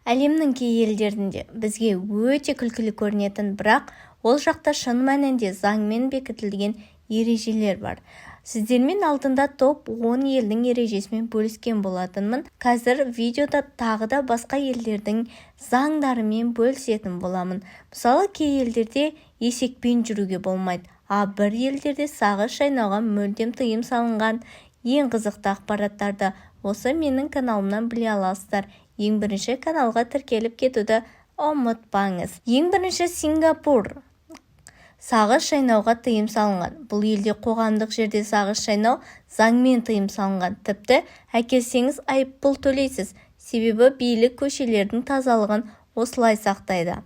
Әлемнің кей елдерінде бізге өте күлкілі көрінетін, бірақ ол жақта шын мәнінде заңмен бекітілген ережелер бар. Сіздермен алдында топ 10 елдің ережесімен бөліскен болатынмын. Қазір видеода тағы да басқа елдердің заңдарымен бөлісетін боламын. Мысалы, кей елдерде есекпен жүруге болмайды, а бір елдерде сағыз шайнауға мүлдем тыйым салынған. Ең қызықты ақпараттарды осы менің каналымнан біле аласыздар. Ең бірінші каналға тіркеліп кетуді ұмытпаңыз. Ең бірінші Сингапур. Сағыз шайнауға тыйым салынған. Бұл елде қоғамдық жерде сағыз шайнау заңмен тыйым салынған. Тіпті әкелсеңіз, айыппұл төлейсіз, себебі билік көшелердің тазалығын осылай сақтайды.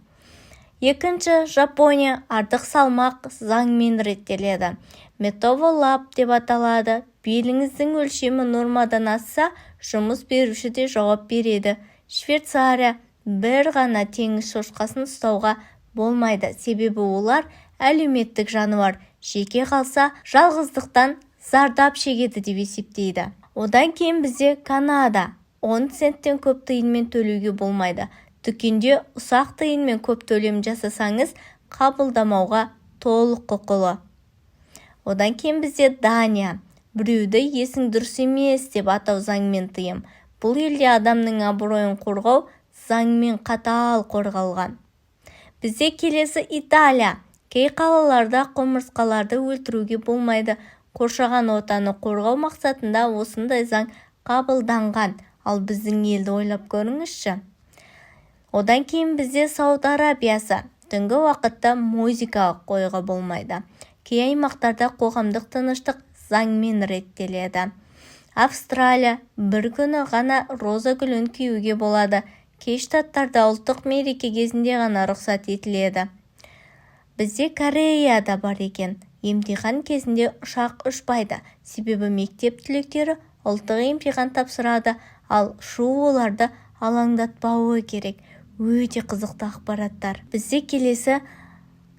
Екінші Жапония. Артық салмақ заңмен реттеледі. Метаболлаб деп аталады. Беліңіздің өлшемі нормадан асса, жұмыс беруші де жауап береді. Швейцария. Бір ғана теңіз шошқасын ұстауға болмайды, себебі олар әлеуметтік жануар, жеке қалса, жалғыздықтан зардап шегеді деп есептейді. Одан кейін бізде Канада. 10 центтен көп тиынмен төлеуге болмайды. Дүкенде ұсақ тиынмен көп төлем жасасаңыз, қабылдамауға толық құқылы. Одан кейін бізде Дания. Біреуді «есің дұрыс емес» деп атау заңмен тыйым. Бұл елде адамның абыройын қорғау заңмен қатал қорғалған. Бізде келесі Италия. Кей қалаларда құмырсқаларды өлтіруге болмайды. Қоршаған ортаны қорғау мақсатында осындай заң қабылданған. Ал біздің елді ойлап көріңізші. Одан кейін бізде Сауд Арабиясы. Түнгі уақытта музыка қоюға болмайды. Кей аймақтарда қоғамдық тыныштық заңмен реттеледі. Австралия. Бір күні ғана роза гүлін киюге болады. Кей штаттарда ұлттық мереке кезінде ғана рұқсат етіледі. Бізде Кореяда бар екен. Емтихан кезінде ұшақ ұшпайды, себебі мектеп түлектері ұлттық емтихан тапсырады, ал ұшу оларды алаңдатпауы керек. Өте қызықты ақпараттар. Бізде келесі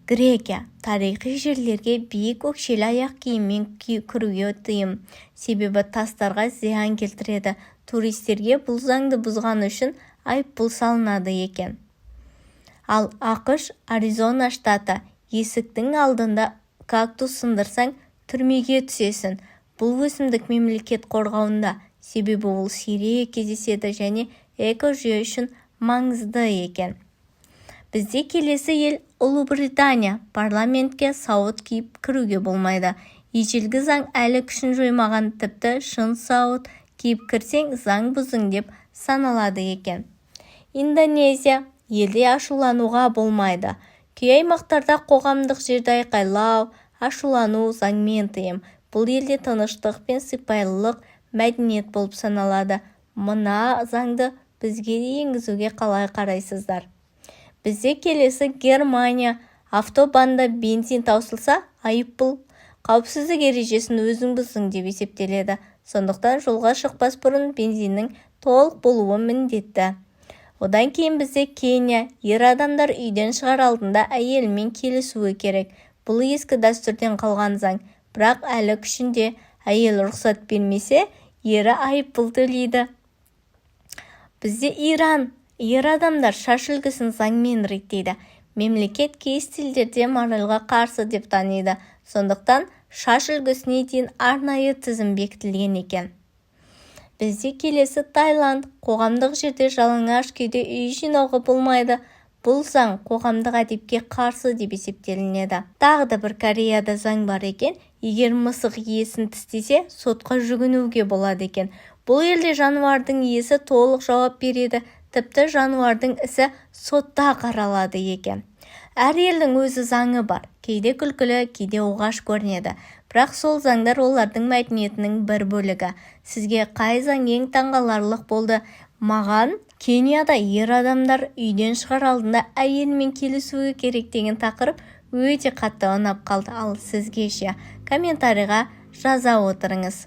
Грекия. Тарихи жерлерге биік өкшелі аяқ киіммен кіруге тыйым, себебі тастарға зиян келтіреді. Туристерге бұл заңды бұзғаны үшін айыппұл салынады екен. Ал АҚШ, Аризона штаты. Есіктің алдында кактус сындырсаң, түрмеге түсесің. Бұл өсімдік мемлекет қорғауында, себебі ол сирек кездеседі және экожүйе үшін маңызды екен. Бізде келесі ел Ұлыбритания. Парламентке сауыт киіп кіруге болмайды. Ежелгі заң әлі күшін жоймаған. Тіпті шын сауыт киіп кірсең, заң бұздың деп саналады екен. Индонезия. Елде ашулануға болмайды. Кей аймақтарда қоғамдық жерде айқайлау, ашулану заңмен тыйым. Бұл елде тыныштық пен сыпайылық мәдениет болып саналады. Мына заңды бізге де енгізуге қалай қарайсыздар? Бізде келесі Германия. Автобанда бензин таусылса, айыппұл. Қауіпсіздік ережесін өзің бұздың деп есептеледі. Сондықтан жолға шықпас бұрын бензиннің толық болуы міндетті. Одан кейін бізде Кения. Ер адамдар үйден шығар алдында әйелімен келісуі керек. Бұл ескі дәстүрден қалған заң, бірақ әлі күшінде. Әйел рұқсат бермесе, ері айыппұл төлейді. Бізде Иран. Ер адамдар шаш үлгісін заңмен реттейді. Мемлекет кей стильдерді моральға қарсы деп таниды. Сондықтан шаш үлгісіне дейін арнайы тізім бекітілген екен. Бізде келесі Таиланд. Қоғамдық жерде жалаңаш күйде үй жинауға болмайды. Бұл заң қоғамдық әдепке қарсы деп есептелінеді. Тағы да бір Кореяда заң бар екен. Егер мысық иесін тістесе, сотқа жүгінуге болады екен. Бұл елде жануардың иесі толық жауап береді. Тіпті жануардың ісі сотта қаралады екен. Әр елдің өз заңы бар. Кейде күлкілі, кейде оғаш көрінеді, бірақ сол заңдар олардың мәдениетінің бір бөлігі. Сізге қай заң ең таңғаларлық болды? Маған Кенияда ер адамдар үйден шығар алдында әйелімен келісуі керек деген тақырып өте қатты ұнап қалды. Ал сізге ше? Комментарийға жаза отырыңыз.